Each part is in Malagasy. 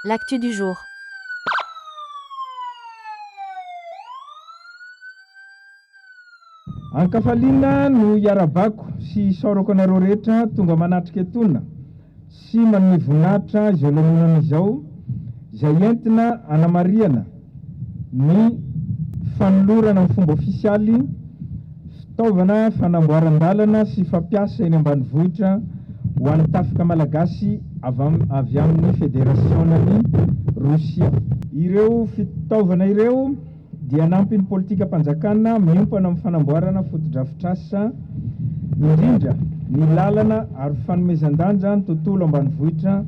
L'actu du jour. Ankafaliana no iarabako sy isaorako anareo rehetra tonga manatrika etoana sy manome voninahitra izao lanonana izao izay entina hanamarihana ny fanolorana amin'ny fomba ofisialy fitaovana fanamboaran-dalana sy fampiasa eny ambanivohitra ho an'ny tafika malagasy avy amin'ny Federasionan'i Rosia. Ireo fitaovana ireo dia hanampy ny politikam-panjakana miompana amin'ny fanamboarana fotodrafitrasa, indrindra ny lalana ary fanomezan-danja ny tontolo ambanivohitra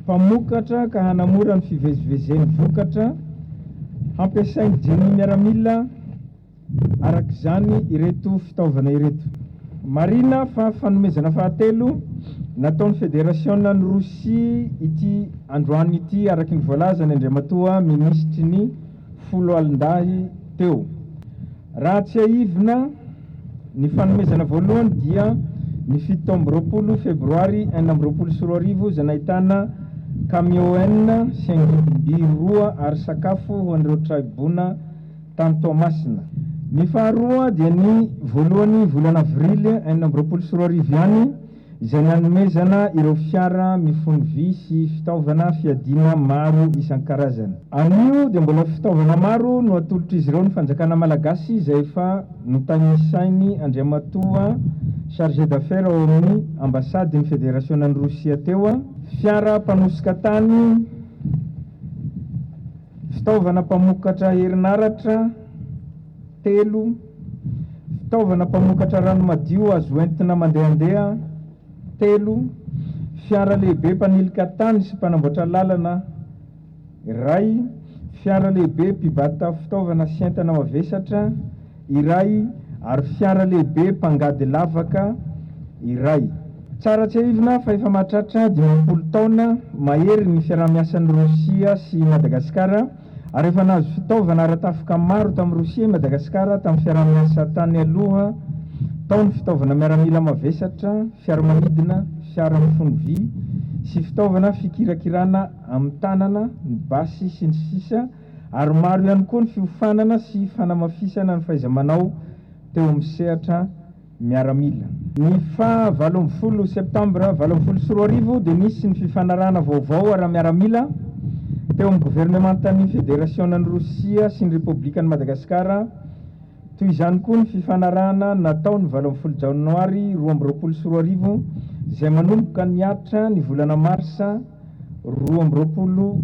mpamokatra ka hanamora ny fivezivezen'ny vokatra hampiasain'ny Jenia Miaramila araka izany ireto fitaovana ireto. Marihina fa fanomezana fahatelo nataon'ny Federasionan'i Rosia ity androany ity araka ny voalazan'i Andriamatoa Minisitry ny Foloalindahy teo. Raha tsiahivina, ny fanomezana voalohany dia ny 27 febroary 2026 izay nahitana kamiaon sy angidim-by roa ary sakafo ho an'ireo traibona tany Toamasina. Ny faharoa dia ny voalohany volana avrily 2026 ihany izay nanomezana ireo fiara mifono vy sy fitaovana fiadiana maro isan-karazany. Anio dia mbola fitaovana maro no atolotr'izy ireo ny fanjakana malagasy izay efa notanisain'i Andriamatoa Chargé d'affaires ao amin'ny Ambasadin'ny Federasionan'i Rosia teo, fiara mpanosika tany, fitaovana mpamokatra herinaratra telo, fitaovana mpamokatra rano madio azo entina mandehandeha telo, fiara lehibe mpanilika tany sy mpanamboatra lalana iray, fiara lehibe mpibata fitaovana sy entana mavesatra iray ary fiara lehibe mpangady lavaka iray. Tsara tsiahivina fa efa mahatratra 50 taona mahery ny fiaraha-miasan'i Rosia sy i Madagasikara ary efa nahazo fitaovana ara-tafika maro tamin'i Rosia i Madagasikara tamin'ny fiaraha-miasa tany aloha tao ny fitaovana miaramila mavesatra, fiaramanidina, fiara mifono vy sy fitaovana fikirakirana amin'ny tanana, ny basy sy ny sisa ary maro ihany koa ny fiofanana sy fanamafisana ny fahaiza-manao teo amin'ny sehatra miaramila. Ny faha 18 septambra 2018 dia nisy ny fifanarahana vaovao ara-miaramila teo amin'ny governemantan'ny Federasionan'i Rosia sy ny Repoblikan'i Madagasikara, toy izany koa ny fifanarahana natao ny 18 janoary 2022 izay manomboka nihatra ny volana marsa 2022.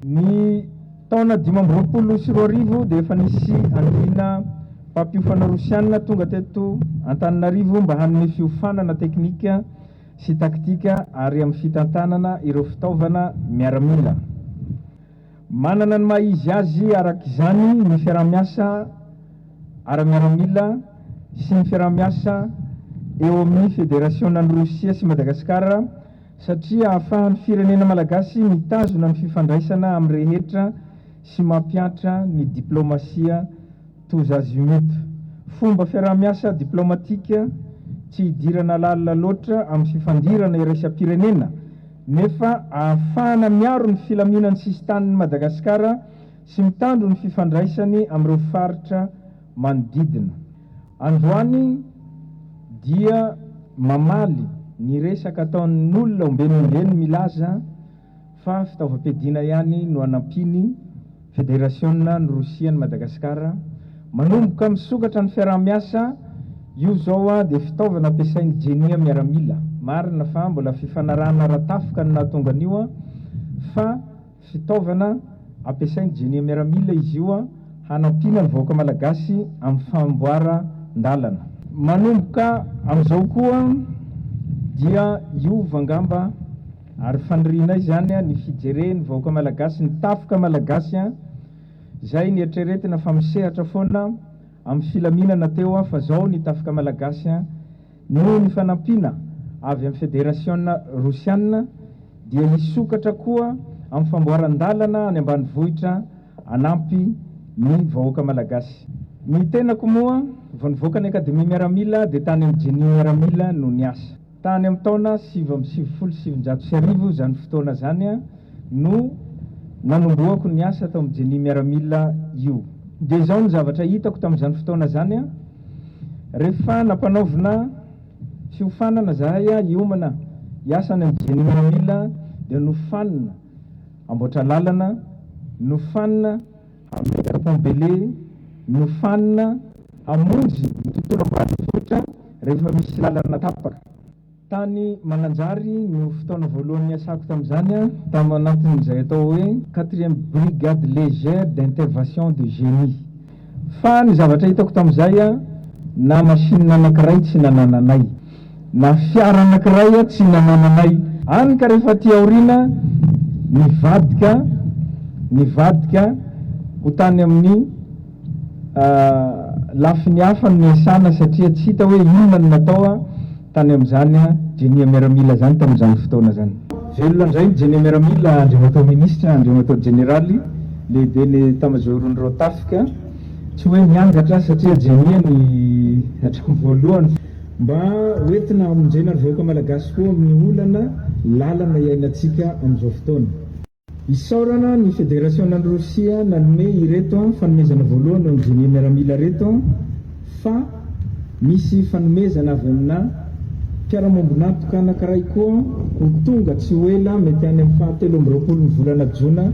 Ny taona 2025 dia efa nisy andiana mpampiofana rosiana tonga teto Antananarivo mba hanome fiofanana teknika sy taktika ary amin'ny fitantanana ireo fitaovana miaramila. Manana ny maha izy azy araka izany ny fiaraha-miasa ara-miaramila sy ny fiaraha-miasa eo amin'ny Federasionan'i Rosia sy Madagasikara satria ahafahan'ny firenena malagasy mitazona ny fifandraisana amin'ny rehetra sy mampiantra ny diplaomasia tous azimuts. Fomba fiaraha-miasa diplaomatika tsy hidirana lalina loatra amin'ny fifandirana iraisam-pirenena nefa ahafahana miaro ny filaminan'ny sisintanin'i Madagasikara sy mitandro ny fifandraisany amin'ireo faritra manodidina. Androany dia mamaly ny resaka ataon'olona ombeny ombeny milaza fa fitaovam-piadiana ihany no anampiany Federasiona ny Rosia an'i Madagasikara. Manomboka misokatra ny fiaraha-miasa, io izao dia fitaovana ampiasain'ny Jenia miaramila. Marina fa mbola fifanarahana ara-tafika no nahatonga an'io fa Fitaovana ampiasain'ny Jenia Miaramila izy io hanampiana ny vahoaka malagasy amin'ny famboaran-dalana. Manomboka amin'izao koa dia hiova angamba ary fanirianay izany ny fijeren'ny vahoaka malagasy ny tafika malagasy izay nieritreretina fa misehatra foana amin'ny filaminana teo fa zao ny tafika malagasy Noho ny fanampiana avy amin'ny Federasiona Rosiana dia hisokatra koa amin'ny famboaran-dalana any ambanivohitra hanampy ny vahoaka malagasy. Ny tenako moa vao nivoaka ny Akademia Miaramila dia tany amin'ny Jenia Miaramila no niasa. Tany amin'ny taona 1999 izany fotoana izany no nanombohako ny asa tao amin'ny Jenia Miaramila io. Dia izao no zavatra hitako tamin'izany fotoana izany, rehefa nampanaovina fiofanana izahay hiomana hiasa any amin'ny Jenia Miaramila dia nofanina hamboatra lalana, nofanina hametraka pont Bailey, nofanina hamonjy ny tontolo ambanivohitra rehefa misy lalana tapaka. Tany Mananjary no fotoana voalohany niasako tamin'izany, tao anatin'izay atao hoe quatrième brigade légère d'intervention de génie. Fa ny zavatra hitako tamin'izay, na machine anankiray tsy nanananay, na fiara anankiray tsy nanananay. Hany ka rehefa aty aoriana nivadika, nivadika ho tany amin'ny. Lafiny hafa no niasana satria tsy hita hoe inona no natao tany amin'izany Jenia Miaramila izany tamin'izany fotoana izany. Velona indray ny Jenia Miaramila, Andriamatoa Minisitra, Andriamatoa Jeneraly, Lehiben'ny Etamazaoron'ireo Tafika. Tsy hoe miangatra satria Jenia ny hatramin'ny voalohany. Mba hoentina hamonjena ny vahoaka Malagasy koa amin'ny olana lalana iainantsika amin'izao fotoana. Isaorana ny Federasionan'i Rosia nanome ireto fanomezana voalohany ho an'ny Jenia Miaramila ireto fa misy fanomezana avy amina mpiara-mombon'antoka anankiray koa ho tonga tsy ho ela mety any amin'ny faha 23 ny volana jona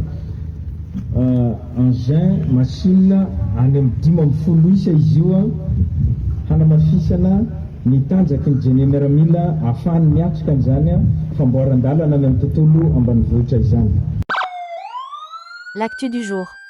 engin machine any amin'ny 15 isa izy io hanamafisana Ny tanjaky ny Jenia Miaramila ahafahany miatrika an'izany famboaran-dalana any amin'ny tontolo ambanivohitra izany. L'actu du jour.